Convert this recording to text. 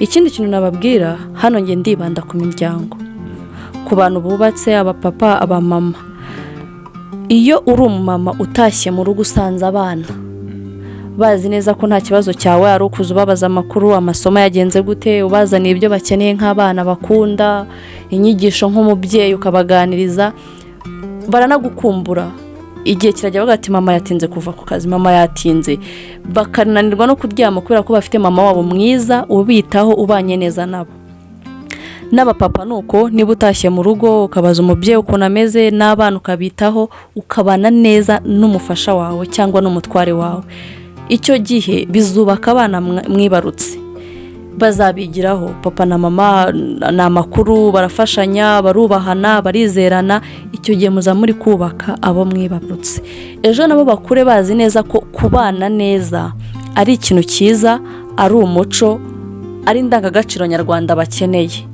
Ikindi kintu nababwira hano, njye ndibanda ku miryango, ku bantu bubatse, abapapa, abamama. Iyo uri umumama utashye mu rugo usanze abana bazi neza ko nta kibazo cyawe ari ukuza ubabaza amakuru, amasomo yagenze gute, ubazaniye ibyo bakeneye nk'abana bakunda, inyigisho nk'umubyeyi ukabaganiriza, baranagukumbura. Igihe kirajya bavuga ati: "Mama yatinze kuva ku kazi, mama yatinze." Bakananirwa no kuryama kubera ko bafite mama wabo mwiza ubitaho, ubanye neza nabo. N'abapapa ni uko, niba utashye mu rugo ukabaza umubyeyi ukuntu ameze n'abana ukabitaho, ukabana neza n'umufasha wawe cyangwa n'umutware wawe, icyo gihe bizubaka abana mwibarutse. Bazabigiraho: papa na mama ni amakuru, barafashanya, barubahana, barizerana. Icyo gihe muza muri kubaka abo mwibarutse, ejo nabo bakure bazi neza ko kubana neza ari ikintu cyiza, ari umuco, ari indangagaciro nyarwanda bakeneye.